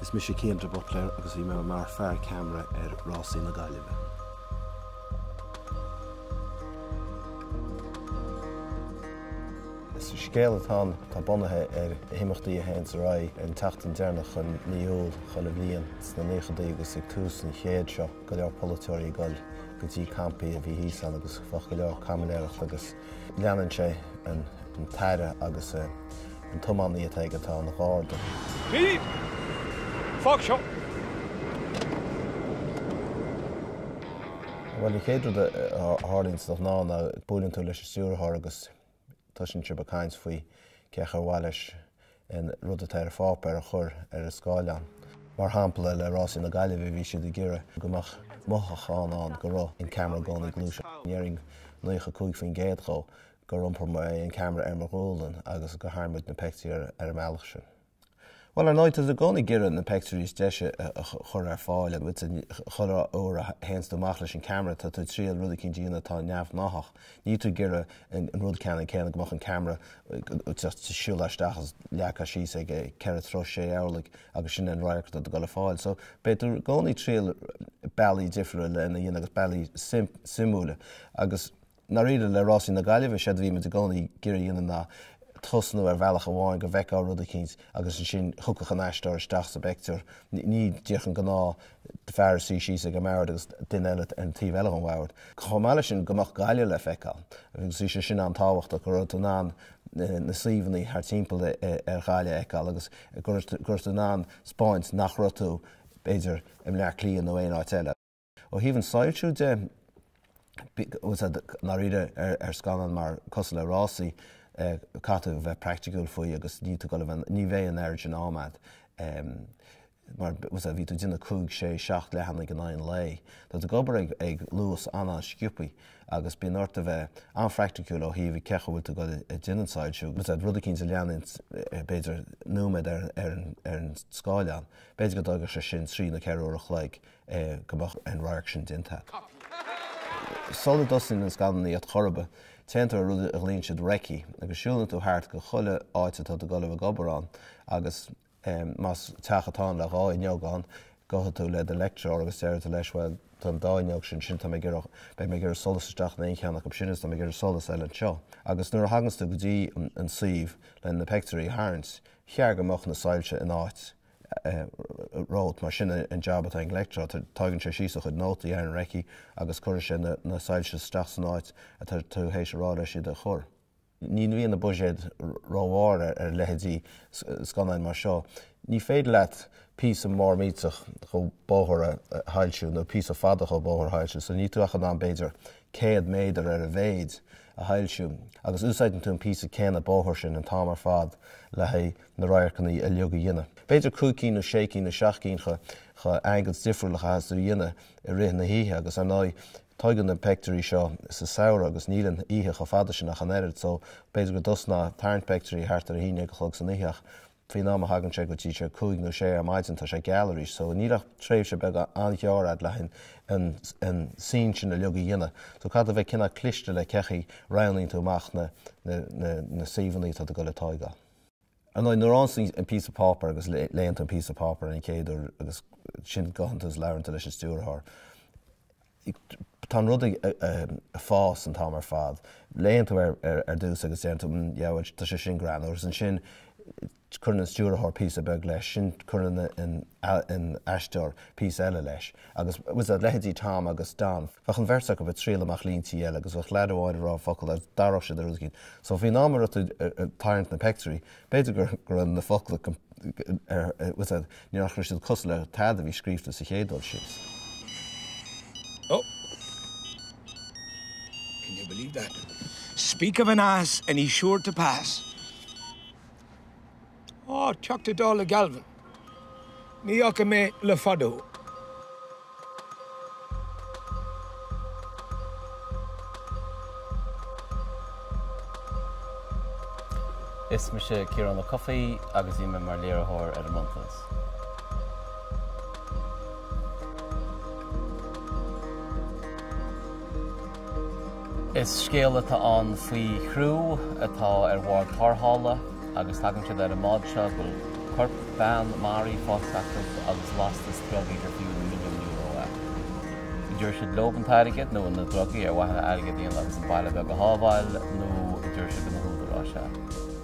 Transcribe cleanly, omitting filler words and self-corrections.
Is mise Cian de Buitléar agus bhí mé mar fear ceamara ar Rásaí na Gaillimhe. Is scéal atá ann atá bunaithe ar himeachtaí a théanns ar aghaidh an tseachtain deireanach de mhí Iúil chuile bhliain sna naochadaí agus ag tús an chéid seo, go leor polaiteoirí ag dul go dtí campaí a bhí thíos ann agus bheadh go leor caimiléireachta agus Leanann sé an t-aire agus an tiománaí atá aige atá ina gharda. Bhí! Fág seo! Bhuel, an chéad rud a tharlaíonn de ghnáth ná buaileann tú leis an stiúrthóir agus tosaíonn sibh ag caint faoi cé chaoi ar mhaith leis an rud atá ar an pháipéar a chur ar an scáileán. Mar shampla, le Rásaí na Gaillimhe bhí siad ag iarraidh go mbeadh mothúchán ann go raibh an ceamara i gcónaí ag gluaiseacht. Déarfainn 95% dhó gur iompair mé an ceamara ar mo ghualainn agus gur tharraing muid na peictiúirí ar an mbealach sin. Bhuel, ar ndóigh, tá tú i gcónaí ag iarraidh na peictiúirí is deise a chur ar fáil agus chuile uair a théanns tú amach leis an ceamara tá tú ag triail rud eicínt a dhéanamh atá neamhghnáthach. Níl tú ag iarraidh an rud ceannann céanna go mbeadh an ceamara ag siúl isteach is leagtha síos ag 4 troigh 6 orlaigh agus sin an radharc atá ag dul ar fáil. So beidh tú i gcónaí ag triail bealaí difriúla lena dhéanamh agus bealaí suimiúla agus ndáiríre le Rásaí na Gaillimhe, séard a bhí muid i gcónaí ag iarraidh a dhéanamh ná tosnú ar bhealach amháin go bhfeicfeá rud eicínt agus ansin thiocfadh an aisteoir isteach sa bpeictiúr. Ní díreach an gnáth fear ag suí síos ag an mbord agus duine eile ar an taobh eile den bhord. Chomh maith leis sin go mbeadh Gaillimh le feiceáil agus bhí sé sin an-tábhachtach go raibh tú in ann na suíomhanna thart timpeall ar Ghaillimh a fheiceáil agus go raibh tú in ann 'spáint nach raibh tú b'fhéidir i mBleá Cliath nó aon áit eile. Ó thaobh an soilsiú de, ndáiríre ar scannán mar cosúil le Rásaí, caithfidh tú a bheith praiticiúil faoi agus ní tú a bheith, ní bheidh an oiread sin am agat. Mar bhí tú ag déanamh 5, 6, 7 leathanaigh in aghaidh an lae. Tá tú ag obair ag ag luas an-an-sciobthaí agus bíonn ort a bheith an-phraiticiúil ó thaobh cé chaoi bhfuil tú ag dul ag déanamh an soilsiú. Rud eicínt a leanann b'fhéidir nóiméad ar ar an scáileán, b'fhéidir go dtógfadh sé sin 3 nó 4 uair a chloig. go mbeadh an radharc sin déanta agat. Sula dtosaíonn an scannánaíocht chor ar bith, téann tú ar rud a ghlaonn siad recce agus siúlann tú thart go chuile áit atá tú ag dul a bheith ag obair ann agus más teach atá ann le dhá fhuinneog ann, gabhfaidh tú le do leictreoir agus déarfaidh tú leis bhuel tá an dá fhuinneog sin sin tá mé ag iarraidh, beidh mé ag iarraidh solas isteach in aon cheann acu sin agus tá mé ag iarraidh solas eile anseo. Agus nuair a thaganns tú go dtí an suíomh le na peictiúirí a tharraingt, cheart go mbeadh na soilse in áit. romhat, mar sin an jab atá ag an leictreoir. Tógann sé síos a chuid nótaí ar an recce agus cuireann sé na soilse isteach san áit atá tú théis a rá leis iad a chur. Ní bhíonn na buiséid rómhór ar leithéidí scannáin mar seo. Ní féidir leat píosa mór millteach de bhóthar a shoilsiú nó píosa fada de bhóthar a shoilsiú, so níl tú ach in ann b'fhéidir 100 méadar ar a mhéid a shoilsiú agus úsáideann tú an píosa céanna bóthair sin an t-am ar fad le haghaidh na radharcanna uilig a dhéanamh. B'fhéidir 5 cinn nó 6 cinn nó 7 cinn de angles difriúla a chaithfeas tú a dhéanamh i rith na hoíche agus ar ndóigh tóigeadh na peictiúirí seo sa samhradh agus níl an oíche chomh fada sin ach an oiread so b'fhéidir go dtosnófá ag tarraingt peictiúirí thart ar 11 a chlog san oíche ach faoin am a thagann sé go dtí sé 5 nó 6 ar maidin tá sé geal arís so níl ach tréimhse beag an-ghearr agat le haghaidh an scene sin uilig a dhéanamh. So caithfidh tú a bheith cineál cliste le cé chaoi roghnaíonn tú amach na na suíomhanna atá tú ag dul a tóigeáil. Ar ndóigh, nuair a fhaigheann tú an píosa páipéir agus léann tú an píosa páipéir an chéad uair agus ansin gabhann tú is labhrann tú leis an stiúrthóir, tá an rud ag fás an t-am ar fad. Léann tú ar ar dtús agus deireann tú, mm, yeah, well, tá sé sin greannmhar. Agus ansin cuireann an stiúrthóir píosa beag leis, sin cuireann an aisteoir píosa eile leis. Agus was that leithéidí Tom agus Don, bheadh an bheirt acu ag triail amach líntí eile agus bheadh leaid amháin ag rá focal agus d'athródh siad ar rud éicint. So faoin am a raibh tú ag tarraingt na peictiúirí, b'fhéidir go raibh na focla ar, was that, ní raibh siad cosúil le tada a bhí scríofa sa chéad dul síos. Oh. Can you believe that? Speak of an ass and he's sure to pass. Á, Teachta Dála Galvin. Ní fhaca mé le fada thú. Is mise Ciarán Ó Cofaigh agus bhí mé mar léiritheoir ar an mbronntanas. Is scéal atá ann faoi chriú atá ar bhád tarrthála agus tagann siad ar an mbád seo go bhfuil. Corp bean maraithe faighte acu agus lastas drugaí gur fiú na milliúin euro é. An dtabharfaidh siad leob an t-airgead nó na drugaí ar mhaithe le airgead a dhéanamh agus an baile beag a shábháil nó an dtabharfaidh siad do na húdaráis é?